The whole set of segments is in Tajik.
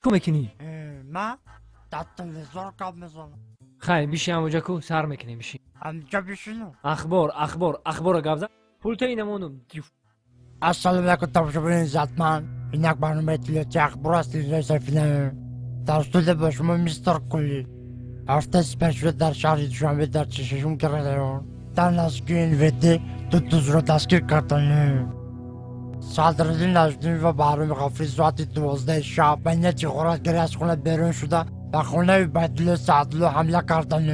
Чикор мекунӣ? Ма дар телевизор гап мезанам. Хай, биши ҳамоҷа ку, сар мекунем, биши. Ҳамҷа бишинам? Ахбор, ахбор, ахбора гап зан. Пулта инамонум. Ассалому алайкум, тамошобинони иззатманд. Ин як барномаи иттилоотии ахбор аст телевизиони Сафина. Дар студия бо шумо мистер Кули. Ҳафтаи сипаришуда дар шаҳри Душанбе дар 46 район дар наздикии НВД ду дузро дастгир карданд. Садриддин Наҷмиддин ва Баҳроми Ғафурӣ соати 12 шаб ба нияти ғоратгарӣ аз хона берун шуда ба хонаи Убайдулло Саъдулло ҳамла карданд.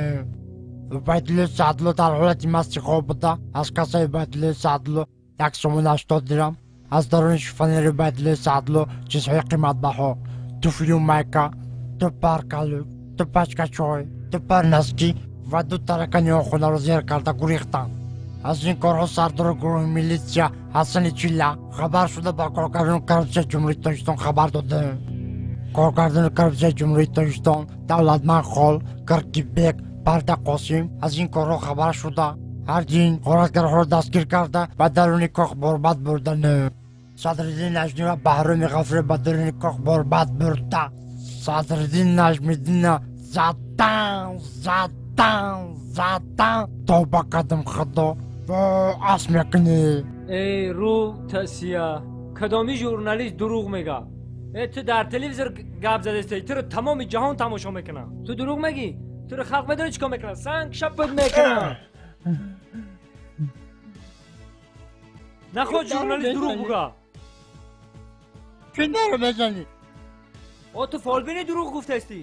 Убайдулло Саъдулло дар ҳолати масти хоб буда, аз кассаи Убайдулло Саъдулло 1 сомон 80 дирам, аз даруни шифонери Убайдулло Саъдулло чизҳои қиматбаҳо, туфлю майка, ду пар калӯк, ду пачка чой, ду пар носки ва ду таракани он хонаро зер карда гурехтанд. Аз ин корҳо сардори гурӯҳи милитсия Ҳасани Чилла хабар шуда ба коргардони коррупсияи Ҷумҳурии Тоҷикистон хабар доданд. Коргардони коррупсияи Ҷумҳурии Тоҷикистон Давлатманд Хол, Киркибек, Парда Қосим аз ин корҳо хабар шуда ҳардин ғоратгарҳоро дастгир карда ба даруни кох борбад бурданд. Садриддин Наҷмиддин ва Баҳроми Ғафурӣ ба даруни кох борбад бурда. Садриддин Наҷмиддинна задан, задан, задан. Тавба кардам, Худо, ас мекунӣ. Эй, рӯ тасия, кадоми журналист дурӯғ мега? Э, ту дар телевизор гап задастӣ, туро тамоми ҷаҳон тамошо мекунад. Ту дурӯғ мегӣ? Туро халқ медонӣ чӣ кор мекунад? Санг шапат мекунад. Наход журналист дурӯғ буга. Чӣ наро мезанӣ? О, ту фолбини дурӯғ гуфтастӣ.